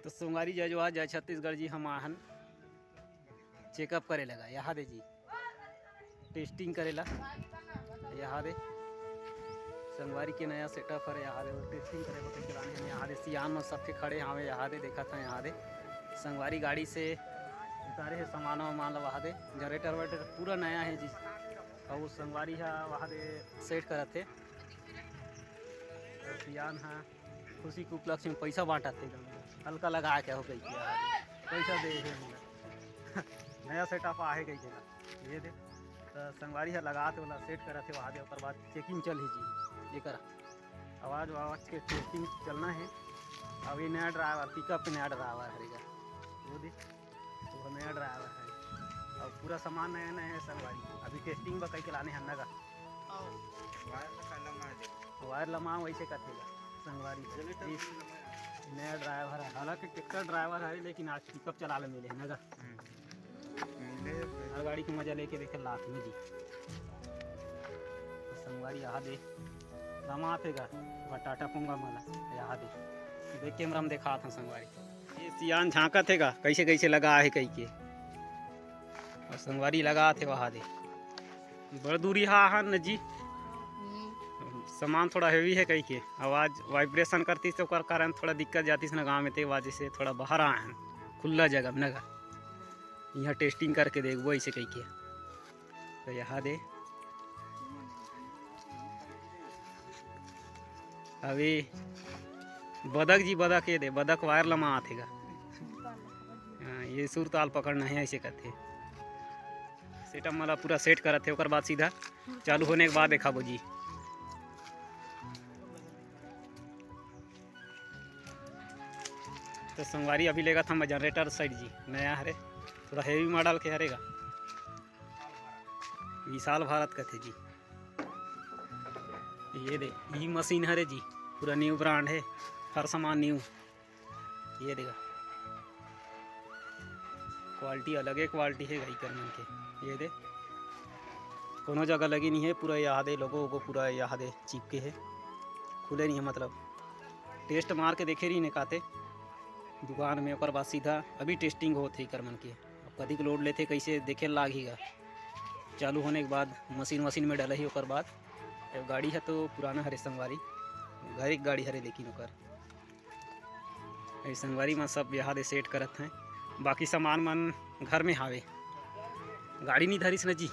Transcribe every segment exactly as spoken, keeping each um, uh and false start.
तो संगवारी जय जोहार, जय छत्तीसगढ़ जी। हम आहन चेकअप करे लगा, एहा दे जी, टेस्टिंग करे ला, एहा दे। संगवारी के नया सेटअप हरे, एहा दे, अउ टेस्टिंग करे बर कहिके लाने हन। एहा दे सियान मन सबके खड़े हावे, एहा दे देखत हन, एहा दे संगवारी गाड़ी से उतारे हे सामान वामान ला, एहा दे जनरेटर वरेटर पूरा नया हे जी। अउ संगवारी हा एहा दे सेट करत हे, अउ सियान हा खुशी के उपलक्ष्य में पैसा बांटत हे, हल्का लगा के हो कहिके, पैसा दे हे मोला। नया सेटअप आहे कहिके ना, ये दे। तो संगवारी ह लगात हे, ओला सेट करत हे, एहा दे ओकर बाद चेकिंग चलही जी। एकर आवाज वावाज के टेस्टिंग चलना हे। अब ये नया ड्राइवर, पिकअप के नया ड्राइवर हरे गा, वो दे, वो नया ड्राइवर है। अब पूरा सामान नया नया है संगवारी, अभी टेस्टिंग बर कहिके लाने हन ना गा। वायर लमा वैसे कथे गा संगवारी। इस नया ड्राइवर है, हालांकि ट्रैक्टर ड्राइवर है, लेकिन आज पिकअप चला ले मिले है ना गा। हर गाड़ी के मजा लेके देखे लात में जी। तो संगवारी एहा दे लमात हे गा, ओकर टाटा पोंगा मन ला एहा दे। देख कैमरा में देखात हूँ संगवारी। ये सियान झांकत हे गा, कैसे कैसे लगा हे कहिके। अउ संगवारी लगात हे एहा दे। बड़ दूरी हा आहन न जी। सामान थोड़ा हेवी हे कहिके, आवाज वाइब्रेशन करतिस त ओकर कारण थोड़ा दिक्कत जातिस न गाँव में, ते वजह से थोड़ा बाहर आए हन, खुला जगह में न गा। इहाँ टेस्टिंग करके देखबो ऐसे कहिके। तो एहा दे अभी बदक जी, बदक ये दे, बदक वायर लमात हे गा। हाँ, ये सुरताल पकड़ना है, ऐसे कथे। सेटअप मन ला पूरा सेट करत हे, ओकर बाद सीधा चालू होने के बाद देखाबो जी। तो संगवारी अभी लेगत हन मैं जनरेटर साइड जी, नया हरे, थोड़ा हेवी मॉडल के हरे गा, विशाल भारत कथे जी। ये दे, ई मशीन हरे जी, पूरा न्यू ब्रांड हे, हर सामान न्यू। ये देखा, क्वालिटी अलगे क्वालिटी हे गा एकर मन के। ये दे, कोनो जगह लगी नहीं हे, पूरा एहा दे लोगो वोगो पूरा एहा दे चिपके हे, खुले नहीं हे, मतलब टेस्ट मार के देखे रहिन हे काते दुकान में, ओकर बाद सीधा अभी टेस्टिंग होत हे एकर मन के। अब कतिक लोड लेथे, कैसे देखे लागही गा। चालू होने के बाद मशीन वशीन में डलही, ओकर बाद। अब गाड़ी ह तो पुराना हरे संगवारी, घर एक गाड़ी हरे, लेकिन ओकर ए संगवारी मन सब एहा दे सेट करत हैं। बाकी सामान मन घर में हावे, गाड़ी नहीं धरिस न जी।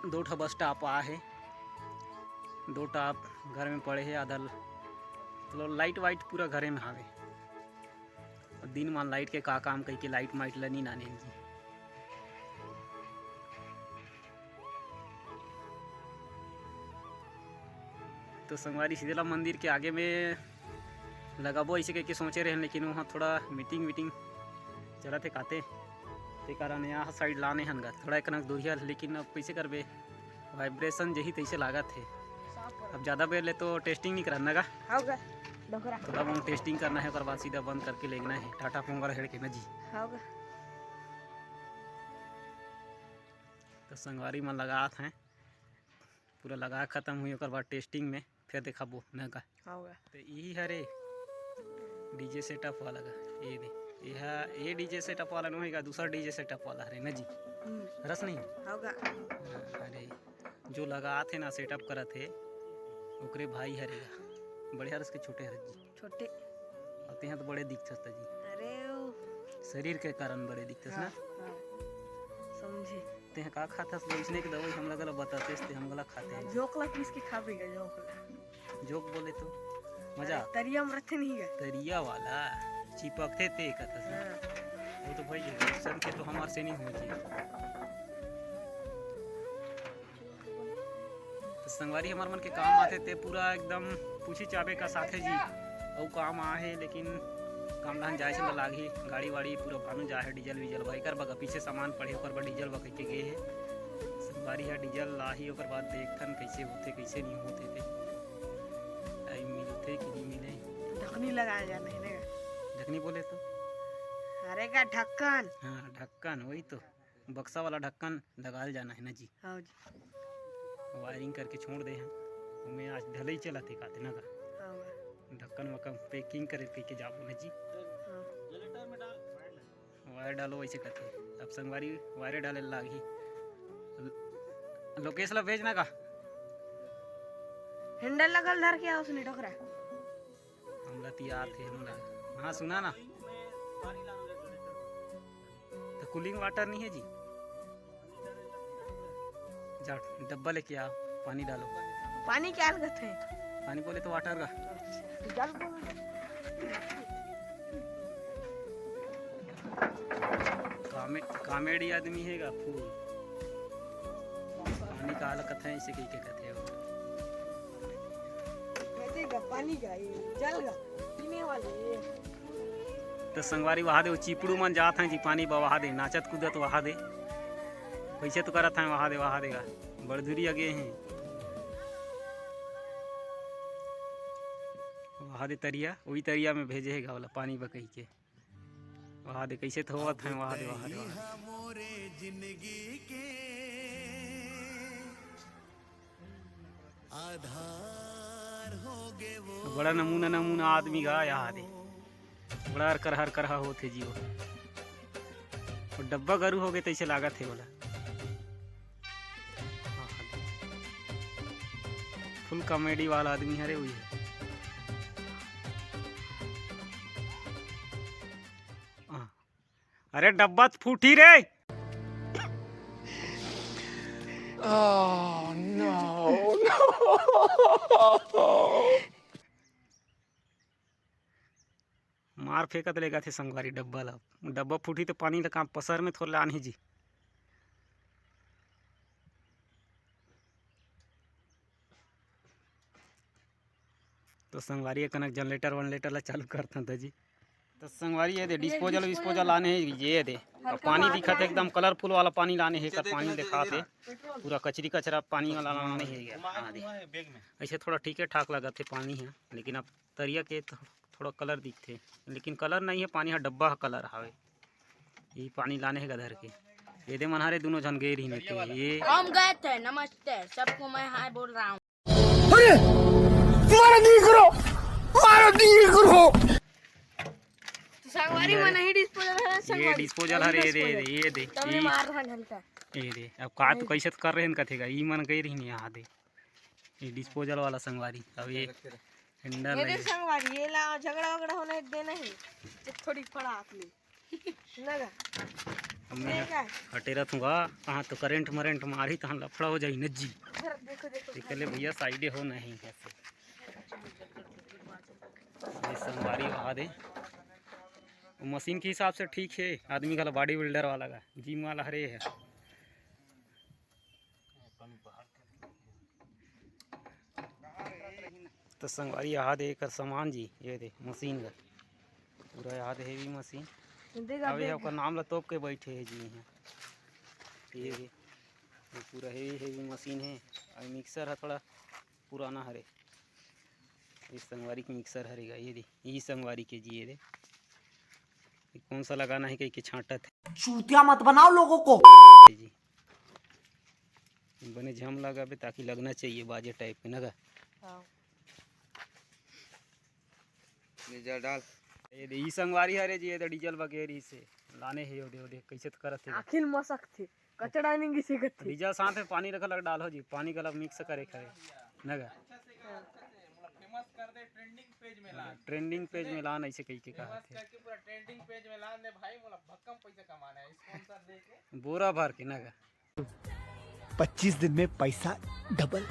दो ठा बस टॉप आ हे, दो टॉप घर में पड़े हे, आधा ल-, मतलब लाइट वाइट पूरा घरे में हावे। दिन मान लाइट के का काम कहिके लाइट माइट ल नी नाने जी। तो संगवारी सीधेला मंदिर के आगे में लगाबो ऐसे कहिके सोचे रहेन, लेकिन वहाँ थोड़ा मीटिंग वीटिंग चलत हे काते, ते कारण यहाँ साइड लाने हन गा, थोड़ा एक नक दूरिया, लेकिन अब कैसे करबे, वाइब्रेशन जही तैसे लागत हे। अब ज़्यादा बेर ले तो टेस्टिंग नहीं करन ना गा। हाँ गा, डोकरा। थोड़ा बहुत टेस्टिंग करना है, ओकर बाद सीधा बंद करके लेगना है, टाटा पोंगल हेड़ के ना जी। हाँ गा। तो संगवारी मन लगात हैं, पूरा लगा खत्म हुई, ओकर बाद टेस्टिंग में फिर देखाबो ना गा। हाँ गा। तो यही हरे डीजे सेटअप वाला गा, ये दे, ये हा, ये डीजे सेटअप वाला नहीं होएगा, दूसरा डीजे सेटअप वाला हरे ना जी। हम्म। हरस नहीं? हाँ गा। हाँ, अरे, जो लगात हे ना, सेटअप करत हे, ओकरे भाई हरे गा। बड़े हरस के छोटे हरस जी? छोटे। अउ तेहा तो बड़े दिखथस त जी। अरे ओ। शरीर के कारण बड़े दिखथस ना? हाँ, हाँ। समझे। तेहा का खाथस, वइसने के दवाई हमला गला बतातेस, ते हम गला खाते हैं। जोंक ला पीस के खाबे गा, जोंक ला। जोंक बोले तो? मजा? अरे, तरिया में रथे नहीं गा। तरिया वाला चिपकथे ते कथस ना? हाँ। वो तो भाई, सन के तो हमार से नहीं होना चाहिए। तो संगवारी हमर मन के काम आथे, ते पूरा एकदम पूछी चाबे का साथे जी, अउ काम आहे, लेकिन काम डहन जाए से लागही, गाड़ी वाड़ी पूरा भानु जाए हे, डीजल वीजल बर, एकर बर पीछे सामान पड़े, ओकर बर डीजल बर कहिके गे हे। संगवारी ह डीजल लाही, ओकर बाद देखथन कइसे होथे, कइसे नहीं होथे ते। टाइम मिलथे कि नहीं मिले। ढकनी लगाए जाना है ना। ढकनी बोले तो? अरे का ढक्कन? हाँ, ढक्कन, वही तो। बक्सा वाला ढक्कन लगाल जाना है ना जी। हाँ जी। वायरिंग करके छोड़ दे हैं, ओमे आज ढलई चलत हे काते ना का? हाँ बा। ढक्कन वक्कन packing करे कहिके जाबो ना जी। हाँ। वायर डालो वैसे कथे। अब संगवारी वायर डाले लागही। लोकेश ला भेजना का? हैंडल लगल धर के आओ उसने डोकरा। हमला तियार थे हमला। हाँ, सुना ना। तो कूलिंग वाटर नहीं है जी? जा, डब्बा लेके आ, पानी डालो। पानी क्या लगत है? पानी बोले तो वाटर का। जल बोल। कामे-, कॉमेडी आदमी है गा फुल। पानी का हाल कथे ऐसे कहिके कथे हो। कथे गा, पानी का, ये जल का, पीने वाले, ये। तो संगवारी वहा दे, वो चिपड़ू मन जात हैं जी पानी बा वहा दे, नाचत कूदत वहा दे। कैसे तो करत हैं वहा दे, वहा दे गा। बड़धुरी आगे हैं। वहा दे तरिया, वही तरिया में भेजे है गा वाला पानी बा कहिके। वहा दे कैसे तो होवत हैं, वहा दे, वहा दे, वहा दे। बड़ा नमूना नमूना आदमी गा यहाँ दे। बड़ा हर करहा हर करहा होथे जी वो। वो डब्बा गरू हो गए तैसे लागत है बोला। फुल कॉमेडी वाला आदमी हरे वही है। हाँ। अरे डब्बा तो फूटी रे। Oh, no, no। मार फेंकत लेगा थे संगवारी डब्बा ला। डब्बा फूटी तो पानी ला काम पसर में थोड़ा लान ही जी। तो संगवारी, कनक जनरेटर वनरेटर ला चालू करथन त जी। तो संगवारी, ये दे ये डिस्पोजल डिस्पोजल विस्पोजल लाने हे, ये दे। हल्का अब पानी मार दिखत हे, लाने। एकदम कलरफुल वाला पानी लाने हे, एकर पानी दिखात हे। पूरा कचरी कचरा पानी वाला लाने हे। हाँ दे। ऐसे थोड़ा ठीके ठाक लगत हे पानी हे, लेकिन अब तरिया के तो थोड़ा कलर दिखथे, लेकिन कलर नहीं हे, पानी ह डब्बा ह कलर हावे। ये पानी लाने हे गधर के। ये दे मन हरे दोनों झन गए रहिन ते। ये हम गए थे। नमस्ते सबको, मैं हाय बोल रहा हूँ। अरे मारो दी करो, मारो दी करो। तो संगवारी मन ही डिस्पोजल है, ये संगवारी। डिस्पोजल हरे, ये दे, ये दे, तब ये ये, मार रहा हल्का। ये दे। अब का तो कैसे तो कर रहे हैं कथेगा, ई मन गई रही नहीं यहाँ दे। ये डिस्पोजल वाला संगवारी। अब ये हैंडल ये दे है। संगवारी, ये ला झगड़ा वगड़ा होने देना है। तो थोड़ी पड़ा आप ले। लगा। अब मैं ठीक है। हटेरा थूंगा, कहाँ तो करंट मरंट मारी, तहाँ लफड़ा हो जाई न जी। इधर देखो, देखो, देख ले भैया, साइडे हो नहीं ऐसे। ये संगवारी वहा दे। वो मशीन के हिसाब से ठीक है, आदमी घला बॉडी बिल्डर वाला का, जिम वाला हरे है। तो संगवारी, यहाँ दे एकर सामान जी, ये दे मशीन का पूरा यहाँ दे हेवी मशीन। देख, अब ये देख। ओकर नाम ला तोप के बैठे है जी यहाँ। ये, ये, ये पूरा हेवी हेवी मशीन है। और मिक्सर है, थोड़ा पुराना हरे। ये संगवारी के मिक्सर हरे गा, ये दे, ये संगवारी के जी, ये दे। ये कौन सा लगाना है कहिके छांटत है। चूतिया मत बनाओ लोगों को। जी, बने झम लगाबे ताकि लगना चाहिए बाजे टाइप के ना गा। हाँ। डीजल डाल। ये दे, ई संगवारी हरे जी, ये तो डीजल वगैरह से लाने हे। ओदे, ओदे, कैसे तो करत हे। आखिर मसक थे, कचड़ा नहीं किसी करते। डीजल साथ में पानी रख लग डालो जी, पानी गलत मिक्स करे करे। ना गा? ट्रेंडिंग पेज में लान ऐसे कहिके कहा थे। बोरा भर के ना गा? पच्चीस दिन में पैसा डबल।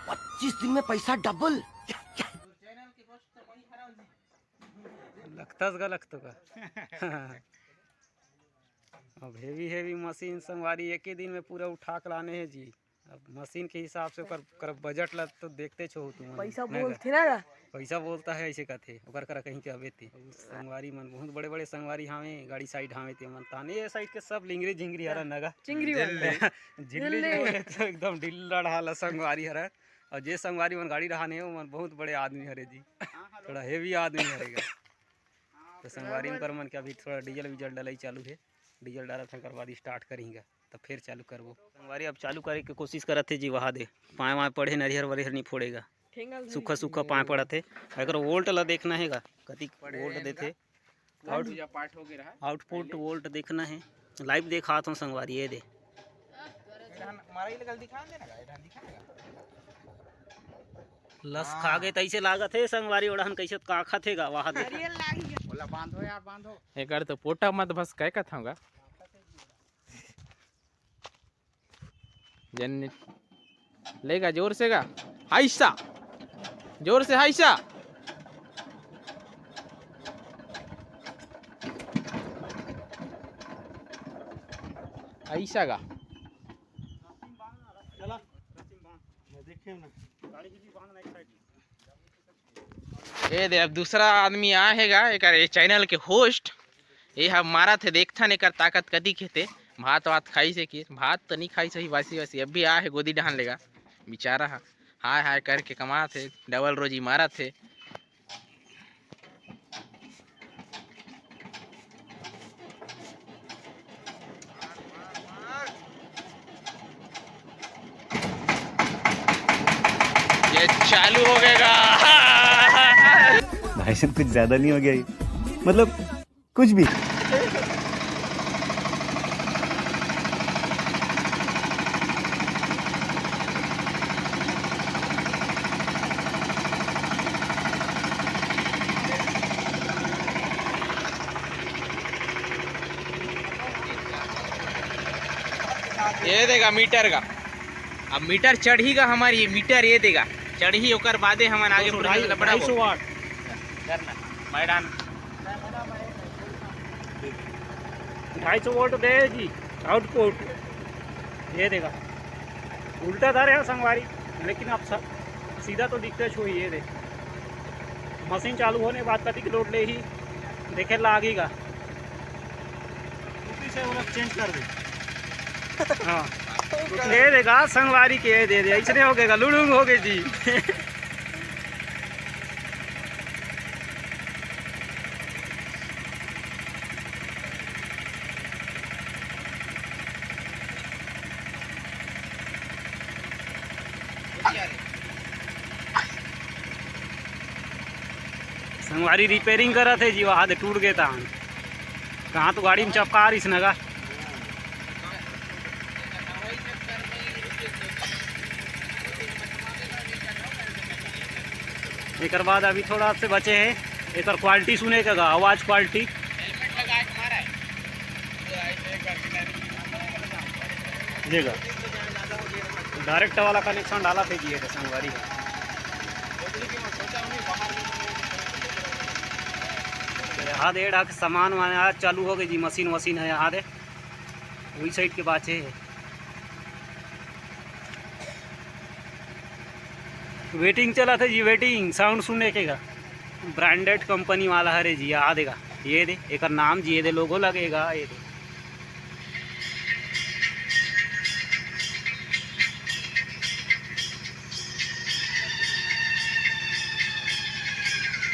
पच्चीस दिन में पैसा डबल। लगता गा, लगता गा। अब हेवी हेवी मशीन संगवारी एक ही दिन में पूरा उठा के लाने हे जी। अब मशीन के हिसाब से ओकर, ओकर बजट ला तो देखते छो तुम। पैसा बोलथे ना गा। पैसा बोलता है ऐसे कथे, ओकर करा कहीं के अबे ते। संगवारी मन बहुत बड़े बड़े संगवारी हावे, गाड़ी साइड हावे ते मन ताने ये साइड के सब लिंगरी झिंगरी हरा ना गा। चिंगरी झिल्ली। वाला। झिल्ली झिल्ली। जो बोले तो एकदम ढिल्ला ढाला संगवारी हरा। और जे संगवारी मन गाड़ी रहाने हे, ओमन बहुत बड़े आदमी हरे जी, थोड़ा हेवी आदमी हरे गा। तो संगवारी कर मन के अभी थोड़ा डीजल वीजल डलाई चालू हे, डीजल डालत हे, ओकर बाद स्टार्ट करिंगा, तब फिर चालू करबो। संगवारी अब चालू करे के कोशिश करत हे जी, वहा दे पाए वाए पड़े नरिहर वरिहर नहीं फोड़ेगा। सूखा सूखा पाए पड़त हे। एकर वोल्ट ला देखना हे गा, कतिक वोल्ट देथे। आउट-, पूजा पाठ हो गया रहा। आउटपुट वोल्ट देखना हे। लाइव देखात हूँ संगवारी, ये दे। मारा ये गल दिखा देना गा, ये ढान दिखा देना। लस खा गे तइसे लागत हे संगवारी, ओढ़न कइसे का खाथे गा, वहाँ देख। नारियल लागी गा। ओला बांधो यार, बांधो। एकर तो पोटा मत भस, काय कथंव गा। जन लेगा जोर से गा। हाइसा। जोर से हाइसा। ऐसा गा। चला। मैं देखे ना। ये दे, अब दूसरा आदमी आए हे गा, एकर ये चैनल के होस्ट। ये ह मारत हे, देखथन एकर ताकत कतिक हे ते। भात वात खाइस हे कि भात तो नहीं खाइस होही, बासी बासी। अभी आए हे गोदी डहान लेगा बेचारा ह, हाय हाय करके कमात हे, डबल रोजी मारत हे। ये चालू हो गएगा। भाई साहब, कुछ ज्यादा नहीं हो गया ये? मतलब, कुछ भी। ये देगा मीटर का। अब मीटर चढ़ी गा हमारी, ये मीटर ये देगा चढ़ी, ओकर बादे हमन आगे दो सौ, पूरा ढाई, लफड़ा ढाई सौ होगा। वाट। करना, मैदान। ढाई सौ वोल्ट दे जी, आउटपुट। ये देगा, उल्टा धरे हे संगवारी, लेकिन आप सब सीधा तो दिखते छो, ये दे। मशीन चालू होने के बाद कतिक लोड ले ही देखे लागेगा। टूटी से ओला चेंज कर दे। हाँ। ये देगा संगवारी के, ये दे दे, ऐसने हो गएगा, लुड़ुंग हो गए जी। संगवारी रिपेयरिंग करत हे जी, वहाँ दे टूट गए तहन। कहाँ तो गाड़ी में चपका रहीस न गा। एकर बाद अभी थोड़ा से बचे हे, एकर क्वालिटी सुने के गा, आवाज क्वालिटी। हेलमेट लगा के मारा है। ये गा। डायरेक्ट वाला कनेक्शन डालत हे जी, ये संगवारी। यहाँ दे डाक सामान वामान आज चालू हो गए जी, मशीन वशीन हे यहाँ दे, वही साइड के बाचे हे। वेटिंग चलत हे जी, वेटिंग साउंड सुने के गा। ब्रांडेड कंपनी वाला हरे जी, आ देगा। ये दे, एकर नाम जी, ये दे, लोगो लगेगा, ये दे।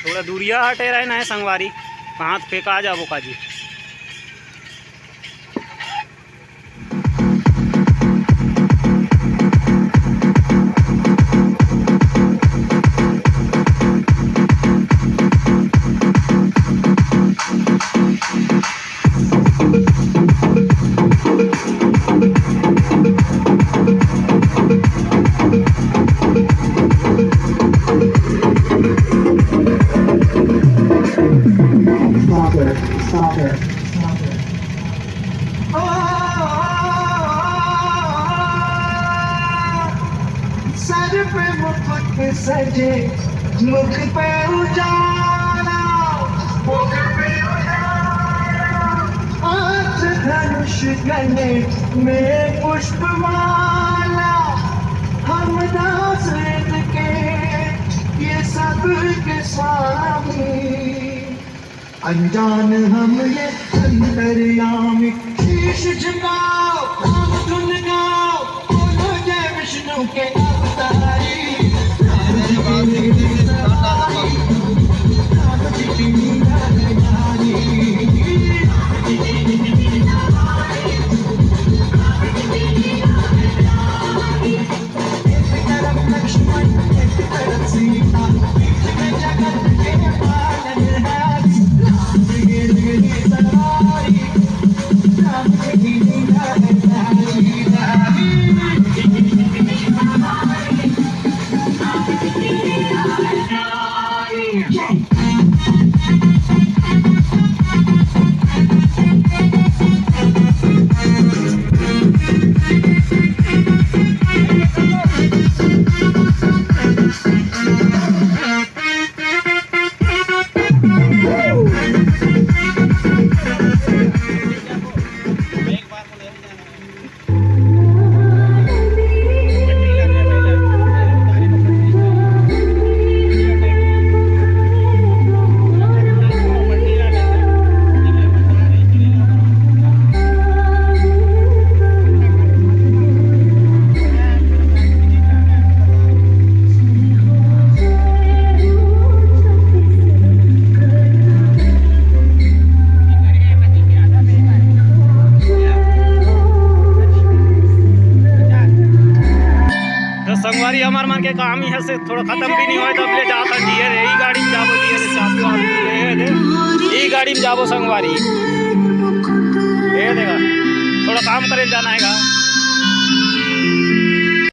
थोड़ा दूरिया हटे रहे ना संगवारी, हाथ फेंका जाबो का जी। सर पे मुकुट सजे, मुख पे उजाला, मुख पे उजाला। हाथ धनुष गले में पुष्पमाला, हम दास वेद के ये सब के स्वामी। अनजान हम ये अंतर्यामी, शीश झुकाओ, नाम धुन गाओ, बोलो जय विष्णु के अवतारी। नारद के सवारी, नाम जितनी नारदारी। एक तरफ लक्ष्मण, एक तरफ ये हमर मन के काम ही है से थोड़ा खत्म भी नहीं होय, तब ले जाता जी है रे, ई गाड़ी में जाबो जी है रे, चाबी वाबी ले है रे, ई गाड़ी में जाबो संगवारी। ये देखा, थोड़ा काम करे जाना है गा।